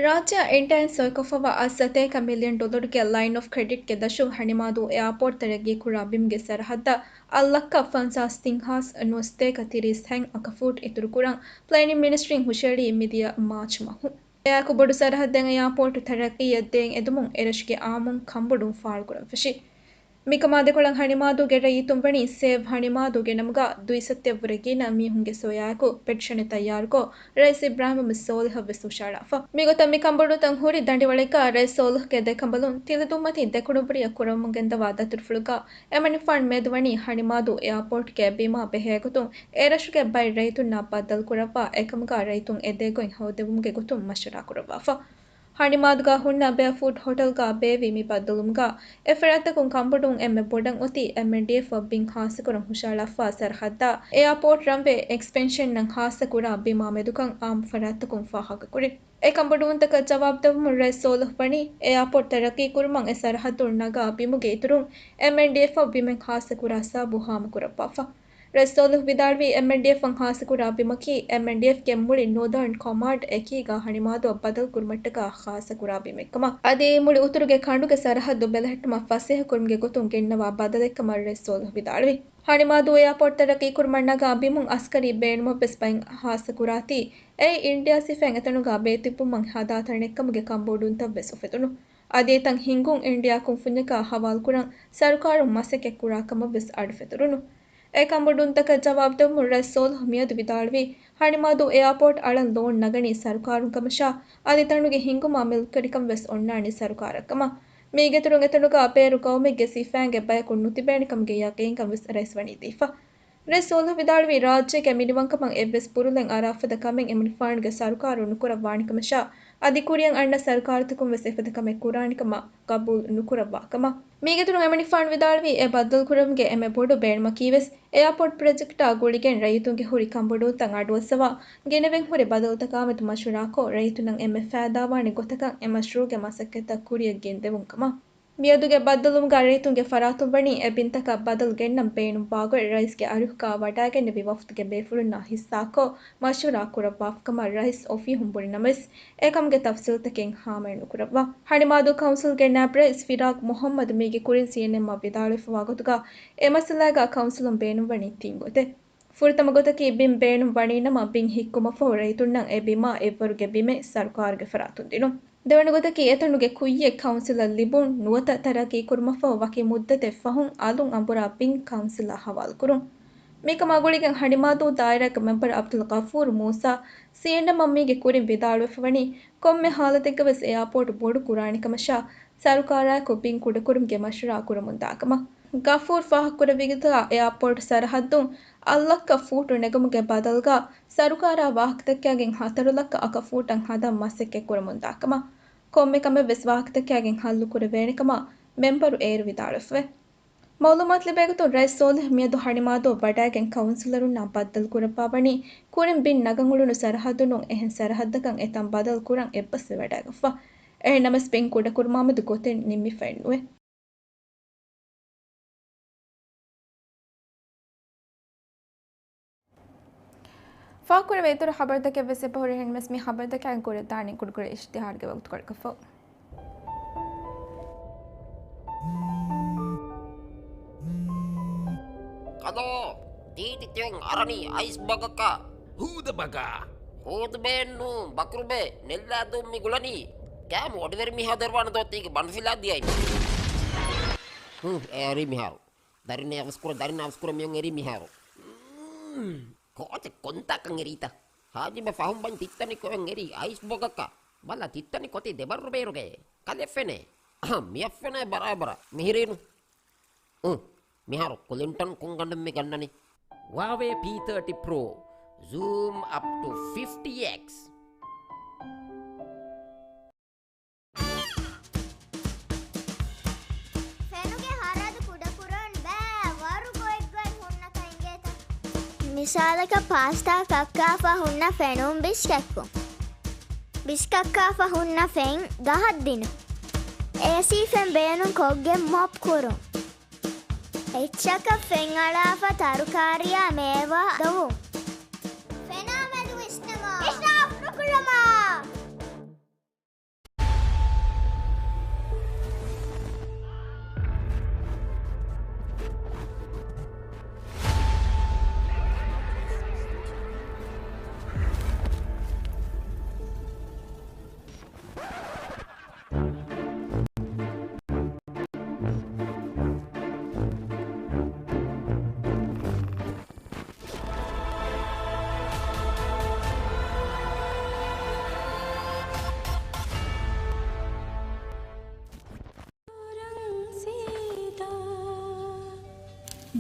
ރާއްޖެއަށް އިންޑިއާއިން ސޮއިކޮށްފަވާ އަށް ސަތޭކަ މިލިއަން ޑޮލަރުގެ ލައިން އޮފް ކްރެޑިޓްގެ ދަށުން ހަނިމާދޫ އެއާޕޯޓް ތަރައްގީކުރާ ބިމުގެ ސަރަހައްދަށް އަށް ލައްކަ ފަންސާސް ތިން ހާސް ނުވަސަތޭކަ ތިރީސް ހަތް އަކަފޫޓް އިތުރުކުރަން ޕްލޭނިން މިނިސްޓްރީން ހުށައެޅީ މިދިޔަ މާޗް މަހު. އެއާއެކު ބޮޑު ސަރަހައްދެއް އެއާޕޯޓް ތަރައްގީއަށް ދޭން އެދުމުން އެރަށުގެ އާއްމުން ކަނބޮޑުވުން ފާޅުކުރަން ފެށި. މިކަމާ ދެކޮޅަށް ހަނިމާދޫގެ ރައްޔިތުން ވަނީ ސޭވް ހަނިމާދޫގެ ނަމުގަ ދުއިސައްތަ ވުރެ ގިނަ މީހުންގެ ސޮޔާއެކު ޕެޓިޝަނެއް ތައްޔާރުކޮށް، ރައީސް އިބްރާހިމް ސޯލިހަށް ވެސް ހުށަހަޅާފަ. މިގޮތަށް މި ކަނބޮޑުވުންތައް ހުރި ދަނޑިވަޅެއްގަ ރައީސް ސޯލިހްގެ ދެކަނބަލުން ތިލަދުންމަތީ ދެކުނުބުރިއަށް ކުރަމުން ގެންދަވާ ދަތުރުފުޅުގަ އެމަނިކުފާނު މިއަދު ވަނީ ހަނިމާދޫ އެއާޕޯޓްގެ ބިމާ ބެހޭގޮތުން އެރަށުގެ ބައެއް ރައްޔިތުންނާ ބައްދަލުކުރައްވާ އެކަމުގަ ރައްޔިތުން އެދޭގޮތް ހޯދެވުމުގެ ގޮތުން މަޝްވަރާ ކުރައްވާފަ. ހަނިމާދުގަ ހުންނަ ބެއަފޫޓް ހޮޓަލްގަ ބޭއްވި މި ބައްދަލުވުމުގަ އެ ފަރާތްތަކުން ކަނބޮޑުވުން އެންމެ ބޮޑަށް އޮތީ އެމްއެންޑީއެފް އަށް ބިން ހާއްސަކުރަން ހުށަހަޅާފަ ސަރަހައްދަށް އެއާޕޯޓް ރަންވޭ އެކްސްޕެންޝަންއަށް ހާއްސަކުރާ ބިމާ މެދުކަން އާއްމު ފަރާތްތަކުން ފާހަގަކުރި. އެ ކަނބޮޑުވުންތަކަށް ޖަވާބުދެއްވުމުން ރައީސް ސޯލިހް ވަނީ އެއާޕޯޓް ތަރައްގީކުރުމަށް އެ ސަރަހައްދުން ނަގާ ބިމުގެ އިތުރުން އެމްއެންޑީއެފް އަށް ބިމެއް ހާއްސަކުރާ ސަބަބު ހާމަކުރައްވާފަ. ރައީސް ސޯލިހް ވިދާޅުވީ އެމްއެންޑީއެފް އަށް ހާއްސަކުރާ ބިމަކީ އެމްއެންޑީއެފްގެ މުޅި ނޯދާރން ކޮމާންޑް އެކީގަ ހަނިމާދުއަށް ބަދަލުކުރުމަށްޓަކާ ހާއްސަކުރާ ބިމެއްކަމަށް، އަދި މުޅި އުތުރުގެ ކަނޑުގެ ސަރަހައްދު ބެލެހެއްޓުމަށް ފަސޭހަކުރުމުގެ ގޮތުން ގެންނަވާ ބަދަލެއްކަމަށް ރައީސް ސޯލިހް ވިދާޅުވި. ހަނިމާދޫ އެއާޕޯޓް ތަރައްގީކުރުމަށް ނަގާ ބިމުން އަސްކަރީ ބޭނުމަށްވެސް ބައެއް ހާއްސަކުރާތީ، އެއީ އިންޑިއާ ސިފައިން އެތަނުގަ ބޭތިއްބުމަށް ހަދާ ތަނެއްކަމުގެ ކަނބޮޑުވުންތައްވެސް އުފެދުނު. އަދި އެތަން ހިންގުން އިންޑިއާ ކުންފުންޏަކާ ހަވާލުކުރަން ސަރުކާރުން މަސައްކަތްކުރާ ކަމަށްވެސް އަޑުފެތުރުނު. އެ ކަނބޮޑުވުންތަކަށް ޖަވާބުދެއްވުމުން ރައީސް ސޯލިހް މިއަދު ވިދާޅުވީ، ހަނިމާދޫ އެއާޕޯޓް އަޅަން ލޯން ނަގަނީ ސަރުކާރުން ކަމަށާ، އަދި ތަނުގެ ހިންގުމާ މިލްކުވެރިކަން ވެސް އޮންނާނީ ސަރުކާރަށްކަމަށް. މީގެއިތުރުން އެތަނުގަ ބޭރު ގައުމެއްގެ ސިފައިންގެ ބަޔަކު ނުތިބޭނެ ކަމުގެ ޔަގީންކަން ވެސް ރައީސް ވަނީ ދީފަ. ރައީސް ސޯލިހު ވިދާޅުވީ، ރާއްޖޭގެ މިނިވަންކަމަށް އެއްވެސް ބުރުލެއް އަރާފަދަ ކަމެއް އެމަނިކުފާނުގެ ސަރުކާރު ނުކުރައްވާނެކަމަށާ، އަދި ކުރިއަށް އަންނަ ސަރުކާރުތަކުން ވެސް އެފަދަ ކަމެއް ކުރާނެކަމަށް ގަބޫލު ނުކުރައްވާ ކަމަށް. މީގެ އިތުރުން އެމަނިކުފާނު ވިދާޅުވީ، އެ ބައްދަލުކުރުމުގެ އެންމެ ބޮޑު ބޭނުމަކީވެސް، އެއާޕޯޓް ޕްރޮޖެކްޓާ ގުޅިގެން ރައްޔިތުންގެ ހުރި ކަންބޮޑުވުންތައް އަޑުއައްސަވާ، ގިނަވެން ހުރި ބަދަލުތަކާ މެދު މަޝްވަރާކޮށް، ރައްޔިތުންނަށް އެންމެ ފައިދާވާނެ ގޮތަކަށް އެ މަޝްރޫޢުގެ މަސައްކަތްތައް ކުރިއަށް ގެންދެވުން ކަމަށް. މިއަދުގެ ބައްދަލުވުމުގަ ރައްޔިތުންގެ ފަރާތުން ވަނީ އެ ބިންތަކަށް ބަދަލު ގެންނަން ބޭނުންވާގޮތް ރައީސްގެ އަރިހުގަ ވަޑައިގެންނެވި ވަފްދުގެ ބޭފުޅުންނާ ހިއްސާކޮށް މަޝްވަރާ ކުރައްވާފަކަމަށް ރައީސް އޮފީހުން ބުނި ނަމަވެސް، އެކަމުގެ ތަފްސީލްތަކެއް ހާމަވެ ނުކުރައްވާ. ހަނިމާދޫ ކައުންސިލްގެ ނައިބްރައީސް ފިރާގް މުހައްމަދު މީގެ ކުރިން ސީއެންއެމްއަށް ވިދާޅުވެފަވާ ގޮތުގަ، އެ މައްސަލާގަ ކައުންސިލުން ބޭނުންވަނީ ތިން ގޮތެއް. ފުރަތަމަ ގޮތަކީ ބިން ބޭނުން ވަނީނަމަ، ބިން ހިއްކުމަށްފަހު ރައްޔިތުންނަށް އެ ބިމާ އެއްވަރުގެ ބިމެއް ސަރުކާރުގެ ފަރާތުން ދިނުން. ދެވަނަ ގޮތަކީ އެތަނުގެ ކުއްޔެއް ކައުންސިލަށް ލިބުން، ނުވަތަ ތަރައްގީކުރުމަށްފަހު ވަކި މުއްދަތެއް ފަހުން އަލުން އަނބުރާ ބިން ކައުންސިލަށް ހަވާލުކުރުން. މިކަމާ ގުޅިގެން ހަނިމާދޫ ދާއިރާގެ މެމްބަރު އަބްދުލް ޣަފޫރު މޫސާ ސީއެންއެމްއަށް މީގެ ކުރިން ވިދާޅުވެފަ ވަނީ، ކޮންމެ ހާލަތެއްގަވެސް އެއާޕޯޓް ބޮޑު ކުރާނެކަމަށާ، ސަރުކާރާއެކު ބިން ކުޑަކުރުމުގެ މަޝްވަރާ ކުރަމުންދާކަމަށް. ޣަފޫރު ފާހަގަކުރެއްވިގޮތަށް، އެއާޕޯޓް ސަރަހައްދުން އަށް ލައްކަ ފޫޓު ނެގުމުގެ ބަދަލުގަ، ސަރުކާރާ ވާހަކަދައްކާގެން ހަތަރު ލައްކަ އަކަ ފޫޓަށް ހަދަން މަސައްކަތް ކުރަމުންދާކަމަށް. ކޮންމެ ކަމެއްވެސް ވާހަކަދައްކާގެން ހައްލު ކުރެވޭނެކަމަށް މެމްބަރު އޭރު ވިދާޅުވެފަވޭ. މައުލޫމާތު ލިބޭގޮތުން، ރައީސް ސޯލިހް މިއަދު ހަނިމާދޫ ވަޑައިގެން ކައުންސިލަރުންނާ ބައްދަލުކުރައްވާ ވަނީ، ކުރިން ބިން ނަގަން އުޅުނު ސަރަހައްދުން އެހެން ސަރަހައްދަކަށް އެތަން ބަދަލު ކުރަން އެއްބަސްވެވަޑައިގަތްފަ. އެހެންނަމަވެސް، ބިން ކުޑަކުރުމާމެދު ގޮތެއް ނިންމިފައެއް ނުވޭ. ފާހަގަކުރެވޭ އިތުރު ޚަބަރުތަކެއް ވެސް އެބަހުރި. އެހެންނަމަވެސް މި ޚަބަރުތަކާއި ކުރިއަށް ދާނީ ކުޑަކުޑަ އިޝްތިހާރުގެ ވަގުތުކޮޅަކަށްފަހު. ކަލޯ، ދީދި ތިޔަން އަރަނީ އައިސް ބަގަކަށް. ހޫދަ ބަގާ. ހޫދު ބޭން ނޫން، ބަކުރު ބޭ، ނެއްލާދޫން މި ގުޅަނީ. ކާމު އޮޑިވެރި މިހާ ދެރުވާނެ ދޯ ތީގެ ބަނޑުފިލާ ދިޔައި. ހު، އެ އަރީ މިހާރު. ދަރިން އަވަސްކުރ، ދަރިން އަވަސްކުރ މިޔޮން އެރީ މިހާރު. މް، ކޯޗެއް ކޮންތާކަން އެރީތަ؟ ހާޖިބަ ފަހުން ބަން ތިއްތަނި ކޮއެން އެރީ އައިސް ބޮގަކަށް. ބަލަ ތިއްތަނި ކޮތި ދެބައްރު ބޭރުގެ. ކަލެ ފެނޭ. އަހަ، މިއަށް ފެނޭ ބަރާބަރަށް. މިހިރީނު. އު، މިހާރު ކުލިންޓަން ކުންގަނޑު މި ގަންނަނީ. ވާވޭ ޕީ ތާޓީ ޕްރޯ. ޒޫމް އަޕް ޓު ފިފްޓީ އެކްސް. ފެނުގެ ހަރަދު ކުޑަކުރަން ބައި ވަރު ގޮތްގޮތް ހުންނަކަށް އިނގޭތަ؟ މިސާލަކަށް ޕާސްތާ ކައްކާފަ ހުންނަ ފެނުން ބިސްކެއްކުން. ބިސްކައްކާފަ ހުންނަ ފެން ގަހަށް ދިނުން. އޭސީ ފެން ބޭނުން ކޮށްގެން މޮޕް ކުރުން. އެއްޗަކަށް ފެން އަޅާފަ ތަރުކާރިއާ މޭވާ ދޮވުން. ފެނާ މެދު ވިސްނަމާ. އިސްރާފް ނުކުރަމާ.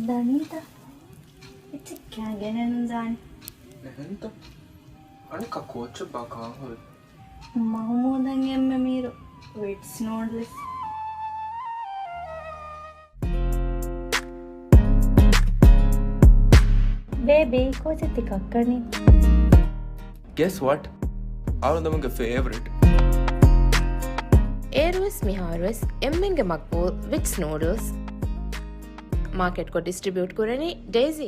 ދަނީތަ؟ އެއްޗެއް ކާ ގެނެއްނު ދާނެ. އެހެންތަ؟ އަނެއްކާ ކޯއްޗެއްބާ ކާން ހުރި؟ މަހުމޫދަށް އެންމެ މީރު ވިޓްސް ނޫޑްލްސް. ބޭބީ، ކޯޗެއް ތި ކައްކަނީ؟ Guess what? އަޅުގަނޑުގެ ފޭވަރިޓް. އޭރުވެސް މިހާރުވެސް އެންމެންގެ މަގްބޫލް ވިޓްސް ނޫޑްލްސް. މާކެޓްކޮށް ޑިސްޓްރިބިއުޓް ކުރަނީ ޑޭޒީ.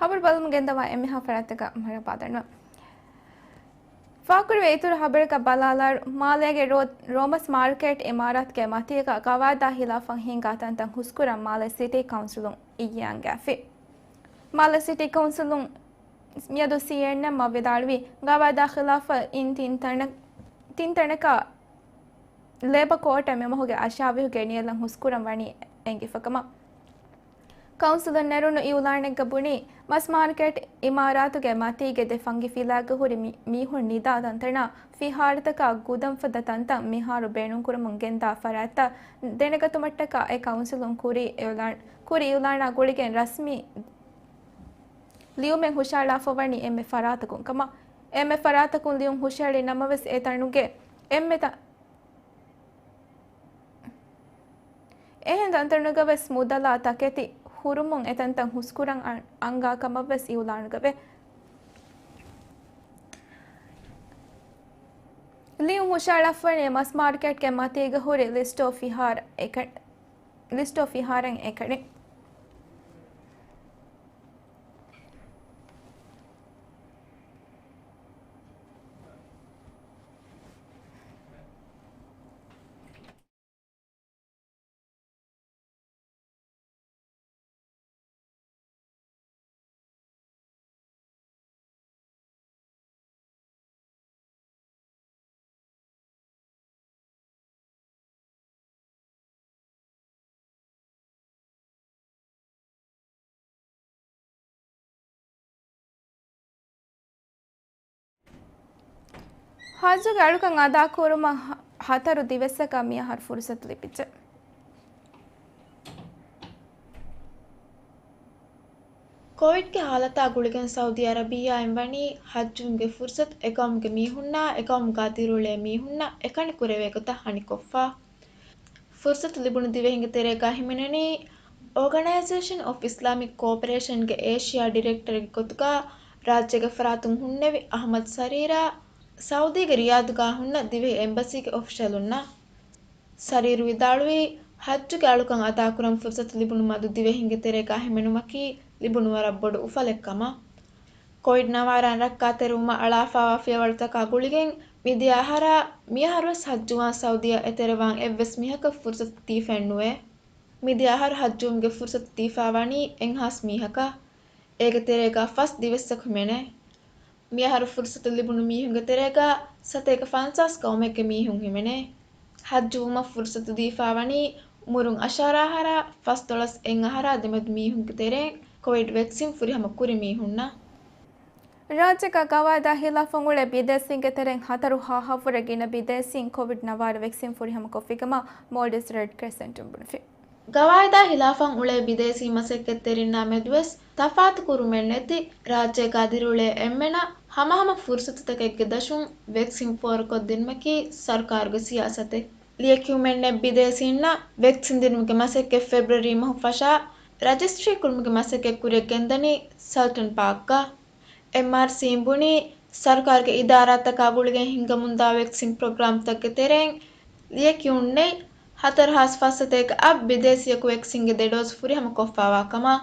ހަބަރު ބަލަމުން ގެންދަވާ އެންމެހާ ފަރާތްތަކަށް މަރުޙަބާ ދަންނަވަން. ފާހަގަކުރެވޭ އިތުރު ހަބަރަކަށް ބަލާލާއިރު، މާލޭގެ ރޯ-، ރޯމަސް މާރުކޭޓް އިމާރާތުގެ މަތީގަ ގަވާއިދާ ހިލާފަށް ހިންގާ ތަންތަން ހުސްކުރަން މާލޭ ސިޓީ ކައުންސިލުން އިއްޔެ އަންގާފި. މާލޭ ސިޓީ ކައުންސިލުން މިއަދު ސީއެންއެމްއަށް ވިދާޅުވީ، ގަވާއިދާ ހިލާފަށް އިން ތިން ތަނަ-، ތިން ތަނަކަށް ލޭބަ ކޯޓަށް މިމަހުގެ އަށާވީހުގެ ނިޔަލަން ހުސްކުރަން ވަނީ އެނގިފަކަމަށް. ކައުންސިލުން ނެރުނު އިއުލާނެއްގަ ބުނީ، މަސް މާރކެޓް އިމާރާތުގެ މަތީގެ ދެ ފަންގި ފިލާގަ ހުރި މި-، މީހުން ނިދާ ތަންތަނާ ފިހާރަތަކާ ގުދަންފަދަ ތަންތަން މިހާރު ބޭނުންކުރަމުން ގެންދާ ފަރާތްތައް ދެނެގަތުމަށްޓަކާ އެ ކައުންސިލުން ކުރި އިއުލާން، ކުރި އިއުލާނާ ގުޅިގެން ރަސްމީ ލިޔުމެއް ހުށައަޅާފަވަނީ އެންމެ ފަރާތަކުން ކަމަށް. އެންމެ ފަރާތަކުން ލިޔުން ހުށައެޅި ނަމަވެސް އެ ތަނުގެ އެންމެ ތަ-، އެހެން ތަންތަނުގަވެސް މުދަލާ ތަކެތި ހުރުމުން އެތަންތަން ހުސްކުރަން އަ-، އަންގާ ކަމަށްވެސް އިއުލާނުގަވޭ. ލިޔުން ހުށައަޅާފަވަނީ މަސް މާރކެޓްގެ މަތީގަ ހުރި ލިސްޓް އޮފް ފިހާރަ އެކަ-، ލިސްޓް އޮފް ފިހާރައިން އެކަނި. ހައްޖުގެ އަޅުކަން އަދާކުރުމަށް ހަ-، ހަތަރު ދިވެއްސަކަށް މިއަހަރު ފުރުސަތު ލިބިއްޖެ. ކޮވިޑްގެ ހާލަތާ ގުޅިގެން ސައުދީ އަރަބިއްޔާއިން ވަނީ ހައްޖުވުމުގެ ފުރުސަތު އެ ގައުމުގެ މީހުންނާ އެ ގައުމުގާ ދިރިއުޅޭ މީހުންނަށް އެކަނި ކުރެވޭ ގޮތަށް ހަނިކޮށްފަ. ފުރުސަތު ލިބުނު ދިވެހިންގެ ތެރޭގާ ހިމެނެނީ، އޯގަނައިޒޭޝަން އޮފް އިސްލާމިކް ކޯޕަރޭޝަންގެ އޭޝިއާ ޑިރެކްޓަރެއްގެ ގޮތުގާ ރާއްޖޭގެ ފަރާތުން ހުންނެވި އަހްމަދު ސަރީރާ، ސައުދީގެ ރިޔާދުގާ ހުންނަ ދިވެހި އެމްބަސީގެ އޮފިޝަލުންނަށް. ސަރީރު ވިދާޅުވީ، ހައްޖުގެ އަޅުކަން އަދާކުރަން ފުރުސަތު ލިބުނު މަދު ދިވެހިންގެ ތެރޭގާ ހިމެނުމަކީ ލިބުނު ވަރަށް ބޮޑު އުފަލެއް ކަމަށް. ކޮވިޑް ނަވާރައިން ރައްކާތެރިވުމަށް އަޅާފާވާ ފިޔަވަޅުތަކާ ގުޅިގެން މިދިޔަ އަހަރާ، މިއަހަރުވެސް ހައްޖުވާން ސައުދީއަށް އެތެރެވާން އެއްވެސް މީހަކަށް ފުރުސަތު ދީފައެއްނުވޭ. މިދިޔަ އަހަރު ހައްޖުވުމުގެ ފުރުސަތު ދީފާވަނީ އެއްހާސް މީހަކަށް. އޭގެ ތެރޭގާ ފަސް ދިވެއްސަކު ހިމެނޭ. މިއަހަރު ފުރުސަތު ލިބުނު މީހުންގެ ތެރޭގާ ސަތޭކަ ފަންސާސް ގައުމެއްގެ މީހުން ހިމެނޭ. ހައްޖުވުމަށް ފުރުސަތު ދީފާވަނީ އުމުރުން އަށާރަ އަހަރާ ފަސްދޮޅަސް އެއް އަހަރާ ދެމެދު މީހުންގެ ތެރެއިން ކޮވިޑް ވެކްސިން ފުރިހަމަ ކުރި މީހުންނަށް. ރާއްޖޭގަ ގަވާއިދާ ހިލާފަށް އުޅޭ ބިދޭސީންގެ ތެރެއިން ހަތަރު ހާހަށްވުރެ ގިނަ ބިދޭސީން ކޮވިޑް ނަވާރަ ވެކްސިން ފުރިހަމަ ކޮށްފިކަމަށް މޯލްޑިވްސް ރެޑް ކްރެސެންޓުން ބުނެފި. ގަވާއިދާ ހިލާފަށް އުޅޭ ބިދޭސީ މަސައްކަތްތެރިންނާ މެދުވެސް ތަފާތުކުރުމެއް ނެތި ރާއްޖޭގާ ދިރިއުޅޭ އެންމެނަށް ހަމަހަމަ ފުރުސަތުތަކެއްގެ ދަށުން ވެކްސިން ފޯރުކޮށްދިނުމަކީ ސަރުކާރުގެ ސިޔާސަތެއް. ލިޔެކިޔުމެއް ނެތް ބިދޭސީންނަށް ވެކްސިން ދިނުމުގެ މަސައްކަތް ފެބްރުއަރީ މަހު ފަށާ ރަޖިސްޓްރީ ކުރުމުގެ މަސައްކަތް ކުރިއަށް ގެންދަނީ ސަލްޓަން ޕާކްގަ. އެމްއާރްސީން ބުނީ، ސަރުކާރުގެ އިދާރާތަކާ ގުޅިގެން ހިންގަމުންދާ ވެކްސިން ޕްރޮގްރާމްތަކުގެ ތެރެއިން ލިޔެކިޔުން ނެތް ހަތަރު ހާސް ފަސް ސަތޭކަ އަށް ބިދޭސީއަކު ވެކްސިންގެ ދެ ޑޯޒް ފުރިހަމަ ކޮށްފާވާ ކަމަށް.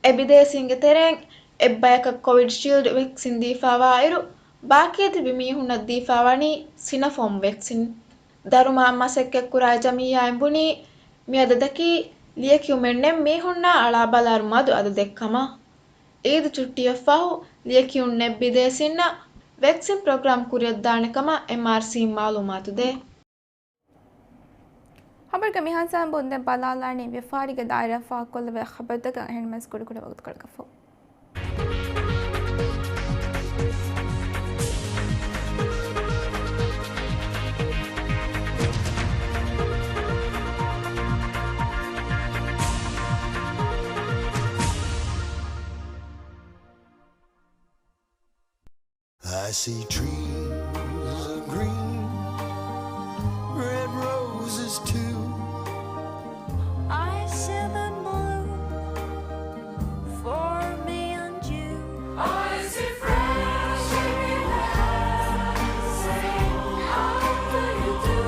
އެ ބިދޭސީންގެ ތެރެއިން އެއްބަޔަކަށް ކޮވިޑް ޝީލްޑް ވެކްސިން ދީފާވާއިރު، ބާކީ ތިބި މީހުންނަށް ދީފާވަނީ ސިނޮފާމް ވެކްސިން. ދަރުމައަށް މަސައްކަތްކުރާ ޖަމިއްޔާއިން ބުނީ، މިއަދަދަކީ ލިޔެކިޔުމެއް ނެތް މީހުންނާ އަޅާބަލާއިރު މަދު އަދަދެއް ކަމަށް. އީދު ޗުއްޓީއަށްފަހު ލިޔެކިޔުން ނެތް ބިދޭސީންނަށް ވެކްސިން ޕްރޮގްރާމް ކުރިއަށްދާނެ ކަމަށް އެމްއާރްސީން މައުލޫމާތު ދޭ. ޚަބަރުގެ މިހާ ސާނބުން ދެން ބަލާލާނީ ވިޔަފާރީގެ ދާއިރާ ފާހަގަކޮށްލެވޭ ޚަބަރުތަކަށް. އެހެންމެސް ކުޑަކުޑަ ވަގުތުކޮޅަކަށްފަހު. I see trees of green, red roses too. I see them bloom for me and you. I see fresh everywhere. Say, how do you do?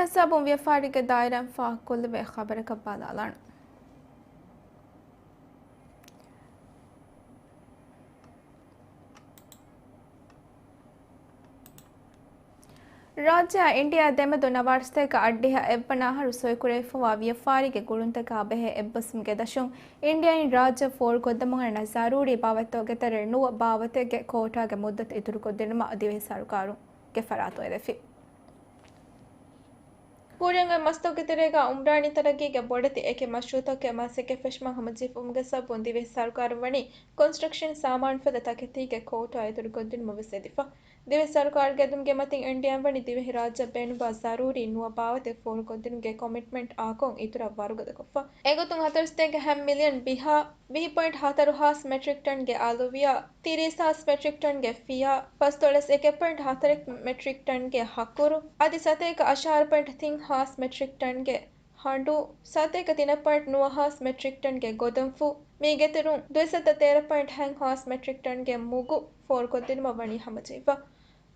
ހިސާބުން ވިޔަފާރީގެ ދާއިރާއިން ފާހަގަކޮށްލެވޭ ޚަބަރަކަށް ބަލާލާނަން. ރާއްޖެއާ އިންޑިއާ ދެމެދު ނަވާރަސަތޭކަ އަށްޑިހަ އެއްވަނަ އަހަރު ސޮއިކުރެވިފަވާ ވިޔަފާރީގެ ގުޅުންތަކާ ބެހޭ އެއްބަސްވުމުގެ ދަށުން އިންޑިއާއިން ރާއްޖެ ފޯރުކޮށްދެމުން އަންނަ ޒަރޫރީ ބާވަތްތަކުގެ ތެރެއިން ނުވަ ބާވަތެއްގެ ކޯޓާގެ މުއްދަތު އިތުރުކޮށްދިނުމަށް ދިވެހި ސަރުކާރުގެ ފަރާތުން އެދެފި. ކުރިއަށް އޮތް މަސްތަކުގެ ތެރޭގަ އުމްރާނީ ތަރައްގީގެ ބޮޑެތި އެކެއް މަޝްރޫއުތަކެއް މަސައްކަތް ފެށުމަށް ހަމަޖެއްވުމުގެ ސަބަބުން ދިވެހި ސަރުކާރުން ވަނީ ކޮންސްޓްރަކްޝަން ސާމާނުފަދަ ތަކެތީގެ ކޯޓާ އިތުރުކޮށްދިނުމަށް ވެސް އެދިފަ. ދިވެހި ސަރުކާރުގެ އެދުމުގެ މަތިން އިންޑިއާއިން ވަނީ ދިވެހިރާއްޖެއަށް ބޭނުންވާ ޒަރޫރީ ނުވަ ބާވަތެއް ފޯރުކޮށްދިނުމުގެ ކޮމިޓްމަންޓް އާކޮން އިތުރަށް ވަރުގަދަކޮށްފަ. އެގޮތުން ހަތަރު ސަތޭކަ ހަ މިލިއަން ބިހާ، ވިހި ޕޮއިންޓް ހަތަރު ހާސް މެޓްރިކް ޓަންގެ އަލުވިޔާ، ތިރީސް ހާސް މެޓްރިކް ޓަންގެ ފިޔާ، ފަސްދޮޅަސް އެކެއް ޕޮއިންޓް ހަތަރެއް މެޓްރިކް ޓަންގެ ހަކުރު، އަދި ސަތޭކަ އަށާރަ ޕޮއިންޓް ތިން ހާސް މެޓްރިކް ޓަންގެ ހަނޑޫ، ސަތޭކަ ތިނެއް ޕޮއިންޓް ނުވަ ހާސް މެޓްރިކް ޓަންގެ ގޮދަނފު، މީގެތެރުން ދުއިސައްތަ ތޭރަ ޕޮއިންޓް ހަތް ހާސް މެޓްރިކް ޓަންގެ މުގު ފޯރުކޮށްދިނުމަށް ވަނީ ހަމަޖެހިފަ.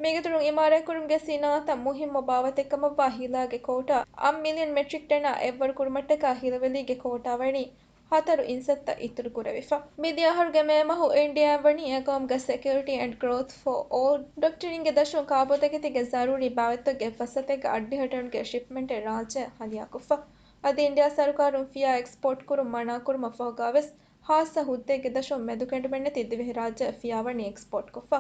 މީގެތެރުން އިމާރާތްކުރުމުގެ ސިނާއަތަށް މުހިއްމު ބާވަތެއްކަމަށްވާ ހިލާގެ ކޯޓާ އަށް މިލިއަން މެޓްރިކް ޓަނާ އެއްވަރުކުރުމަށްޓަކާ ހިލަވެލީގެ ކޯޓާ ވަނީ ހަތަރު އިންސައްތަ އިތުރުކުރެވިފަ. މިދިޔަ އަހަރުގެ މޭ މަހު އިންޑިއާއިން ވަނީ އެ ގައުމުގެ ސެކިއުރިޓީ އެންޑް ގްރޯތް ފޯ އޯލް ޑޮކްޓްރިންގެ ދަށުން ކާބޯތަކެތީގެ ޒަރޫރީ ބާވަތްތަކުގެ ފަސްސަތޭކަ އަށްޑިހަ ޓަންގެ ޝިޕްމަންޓެއް ރާއްޖެއަށް ހަދިޔާކޮށްފަ. އަދި އިންޑިއާ ސަރުކާރުން ފިޔާ އެކްސްޕޯޓް ކުރުން މަނާކުރުމަށްފަހުގަވެސް ހާއްސަ ހުއްދައެއްގެ ދަށުން މެދުކެނޑުމެއްނެތި ދިވެހިރާއްޖެއަށް ފިޔާވަނީ އެކްސްޕޯޓް ކޮށްފަ.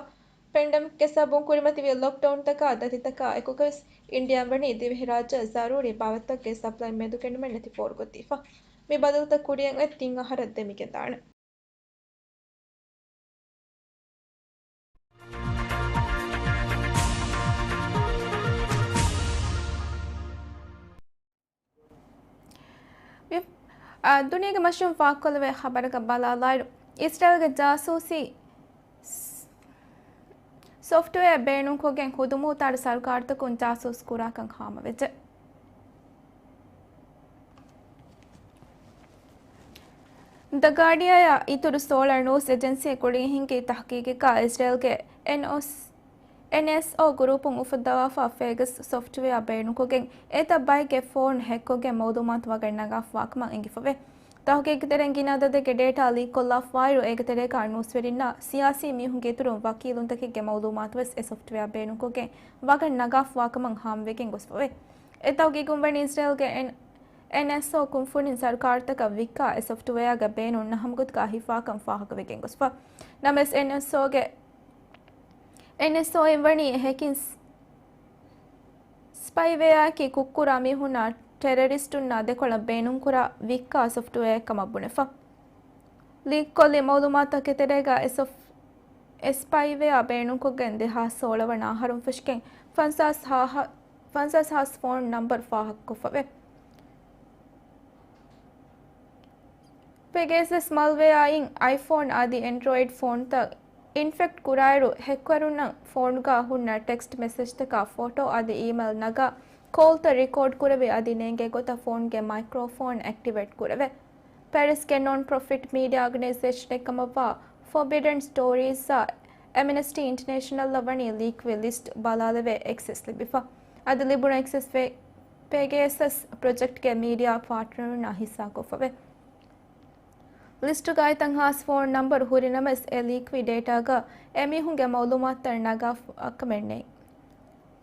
ޕެންޑެމިކްގެ ސަބަބުން ކުރިމަތިވި ލޮކްޑައުންތަކާ ދަތިތަކާ އެކުގަވެސް އިންޑިއާއިން ވަނީ ދިވެހިރާއްޖެއަށް ޒަރޫރީ ބާވަތްތަކުގެ ސަޕްލައި މެދުކެނޑުމެއްނެތި ފޯރުކޮށްދީފަ. މި ބަދަލުތައް ކުރިއަށް އޮތް ތިން އަހަރަށް ދެމިގެންދާނެ. ވި-، އާ، ދުނިޔޭގެ މަޝްހޫރު ފާހަގަކޮށްލެވޭ ޚަބަރަކަށް ބަލާލާއިރު، އިސްރޭލްގެ ޖާސޫސީ ސް-، ސޮފްޓްވެއާ ބޭނުންކޮށްގެން ޚުދުމޫތާރު ސަރުކާރުތަކުން ޖާސޫސް ކުރާކަން ހާމަވެއްޖެ. ދަ ގާޑިއަޔާ އިތުރު ސޯޅަ ނޫސް އެޖެންސީ ކުރިން ހިންގި ތަހުޤީޤަކާ އިސްރޭލްގެ އެންއޯސް، އެންއެސްއޯ ގުރޫޕުން އުފައްދަވާފާ ފޭގަސް ސޮފްޓްވެއާ ބޭނުންކޮށްގެން އެތައް ބައެއްގެ ފޯން ހެކްކޮށްގެން މައުލޫމާތު ވަގަށް ނަގާފަވާކަމަށް އެނގިފަވޭ. ތަހުޤީޤުތެރެއިން ގިނަ އަދަދެއްގެ ޑޭޓާ ލީކްކޮށްލާފަވާއިރު، އޭގެ ތެރޭގަ ނޫސްވެރިންނާ ސިޔާސީ މީހުންގެ އިތުރުން ވަކީލުންތަކެއްގެ މައުލޫމާތުވެސް އެ ސޮފްޓްވެއާ ބޭނުންކޮށްގެން ވަގަށް ނަގާފަވާކަމަށް ހާމަވެގެން ގޮސްފަވޭ. އެ ތަހުޤީޤުން ވަނީ އިސްރޭލްގެ އެން، އެންއެސްއޯ ކުންފުނިން ސަރުކާރުތަކަށް ވިއްކާ އެ ސޮފްޓްވެއާގެ ބޭނުން ނަހަމަގޮތަކަށް ހިފާކަން ފާހަގަވެގެން ގޮސްފަ. ނަމަވެސް އެންއެސްއޯގެ، އެންއެސްއޯއިން ވަނީ އެ ހެކިން ސް-، ސްޕައިވެއާއަކީ ކުށްކުރާ މީހުންނާ ޓެރަރިސްޓުންނާ ދެކޮޅަށް ބޭނުންކުރާ ވިއްކާ ސޮފްޓްވެއާއެއް ކަމަށް ބުނެފަ. ލީކްކޮށްލި މައުލޫމާތުތަކެއް ތެރޭގަ އެ ސޮފްޓް، އެ ސްޕައިވެއާ ބޭނުންކޮށްގެން ދެހާސް ސޯޅަ ވަނަ އަހަރުން ފެށިގެން ފަންސާސް ހާހަ-، ފަންސާސް ހާސް ފޯން ނަންބަރު ފާހަގަކޮށްފަވޭ. ޕެގޭސަސް މަލްވެއާއިން އައިފޯން އަދި އެންޑްރޮއިޑް ފޯންތައް އިންފެކްޓް ކުރާއިރު، ހެކްކަރުންނަށް ފޯނުގަ ހުންނަ ޓެކްސްޓް މެސެޖްތަކާ ފޮޓޯ އަދި އީމެއިލް ނަގާ، ކޯލްތައް ރިކޯޑް ކުރެވި އަދި ނޭނގޭ ގޮތަށް ފޯންގެ މައިކްރޯފޯން އެކްޓިވޭޓް ކުރެވޭ. ޕެރިސްގެ ނޮން ޕްރޮފިޓް މީޑިއާ އޯގަނައިޒޭޝަނެއް ކަމަށްވާ ފޮބިޑަން ސްޓޯރީޒްއާ އެމްނެސްޓީ އިންޓަރނޭޝަނަލްއަށް ވަނީ ލީކްވި ލިސްޓް ބަލާލެވޭ އެކްސެސް ލިބިފަ. އަދި ލިބުނު އެކްސެސް ފެ-، ޕެގޭސަސް ޕްރޮޖެކްޓްގެ މީޑިއާ ޕާޓްނަރުންނާ ހިއްސާކޮށްފަވޭ. ލިސްޓުގައި ތަން ހާސް ފޯން ނަންބަރު ހުރި ނަމަވެސް، އެ ލީކްވި ޑޭޓާގަ އެމީހުންގެ މައުލޫމާތުތައް ނަގާފަ ކަމެއް ނެތް.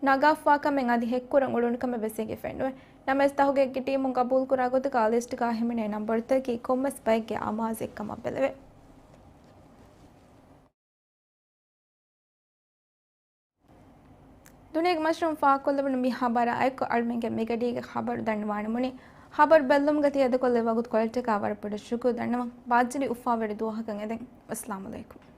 ނަގާފަވާ ކަމެއް އަދި ހެކްކުރަން އުޅުނު ކަމެއް ވެސް އެނގިފައެއް ނުވޭ. ނަމަވެސް، ތަހުގީގު ޓީމުން ގަބޫލުކުރާ ގޮތުގަ ލިސްޓްގަ ހިމެނޭ ނަންބަރުތަކަކީ ކޮންމެސް ބައެއްގެ އަމާޒެއް ކަމަށް ބެލެވޭ. ދުނިޔޭގެ މަޝްހޫރު ފާހަގަކޮށްލެވުނު މި ހަބަރާ އެކު އަޅުމެންގެ މިގަޑީގެ ހަބަރު ދަންނަވާނަމުން، ހަބަރު ބެއްލުމުގަ ތި އެދެކޮށްލި ވަގުތުކޮޅަށްޓަކާ ވަރަށް ބޮޑަށް ޝުކުރު ދަންނަވަން. ބާއްޖަވެރި އުފާވެރި ދުވަހަކަށް އެދެން. އައްސަލާމު ޢަލައިކުމް.